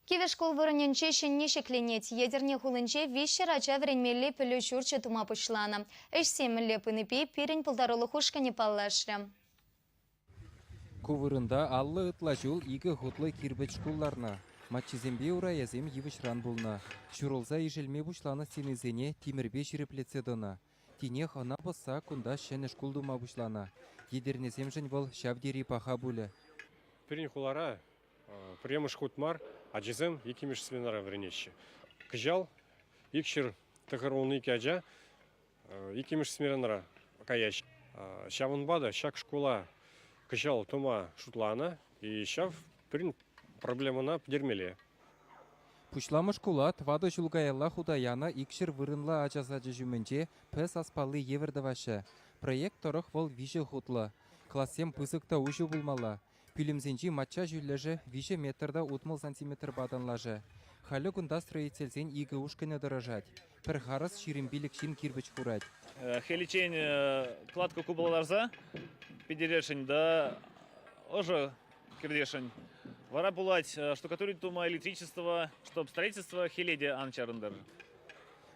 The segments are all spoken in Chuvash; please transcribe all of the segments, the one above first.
Кивӗ шкул вырӑнӗнче ҫӗнни ҫӗкленет. Етӗрне хулинче 300 ача вӗренмелли пӗлӳ ҫурчӗ тума пуҫланӑ. Ӗҫсем мӗнле пынипе пирӗн пултарулӑх ушкӑнӗ паллашрӗ. Ку вырӑнта 50 ытла ҫул икӗ хутлӑ кирпӗч шкул ларнӑ. Маччисемпе урайӗсем йывӑҫран пулнӑ. Ҫурӑлса ишӗлме пуҫланӑ стенисене тимӗрпе ҫирӗплетсе тӑнӑ. Тинех ӑна пӑсса кунта ҫӗнӗ шкул тума пуҫланӑ. Етӗрнесемшӗн вӑл ҫав тери паха пулӗ. Пирӗн хулара Пӗрремӗш хут мар, ачасем иккӗмӗш сменӑра вӗренеҫҫӗ. Кӑҫал 292 ача иккӗмӗш сменӑра каяҫҫӗ. Ҫавӑнпа та ҫак шкула кӑҫал тума шутланӑ и ҫав пирӗн проблемӑна пӗтермелле. Пуҫламӑш шкула тӑватӑ ҫул каялла хута янӑ 200 вырӑнлӑ ача сачӗ ҫумӗнче П саспалли евӗр тӑваҫҫӗ. Проект тӑрӑх вӑл виҫӗ хутлӑ. Классем пысӑк та уҫӑ пулмалла. Пӳлӗмсенчи мачча ҫӳллӗшӗ 3 метр та 60 сантиметрпа танлашӗ. Халӗ кунта строительсен икӗ ушкӑнӗ тӑрӑшать. Пӗр харӑс 25 ҫын кирпӗч хурать. Хӗличчен кладка купаларса питӗрешӗн да ӑшӑ кӗртесшӗн. Вара пулать штукатурить тума электричество, чтоб строительство хӗле те ан чарӑнтӑр.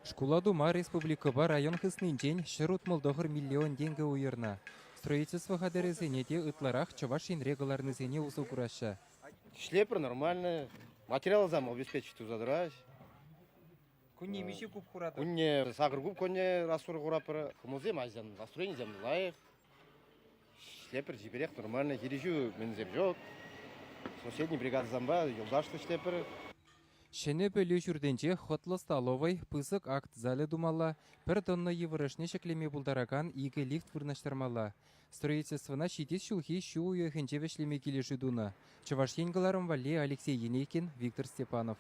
Шкула тума республикӑпа район хыснинчен 169 миллион тенкӗ уйӑрнӑ. Строительство хатӗрӗсене те ытларах Чӑваш Енре кӑларнисене усӑ кураҫҫӗ. Ӗҫлепӗр нормально. Материалсем обеспечить туса тӑраҫ. Кунне миҫе куб хуратӑр? Кунне сакӑр куб кунне раствор хуратпӑр. Хӑмӑлсем айсан настроенисем лайӑх. Ӗҫлепӗр чиперех нормально. Хирӗҫӳ мӗнсем ҫук. Соседний бригадӑсемпе юлташлӑ ӗҫлепӗр. Ҫӗнӗ пӗлӳ ҫуртӗнче хӑтлӑ столовӑй, пысӑк акт залӗ тумалла, пӗр тонна йывӑрӑшне ҫӗклеме пултаракан икӗ лифт вырнаҫтармалла. Строительствӑна ҫитес ҫулхи ҫу уйӑхӗнче вӗҫлеме килӗшӳ тунӑ. Чӑваш Ен кӑларӑм валли Алексей Енейкин, Виктор Степанов.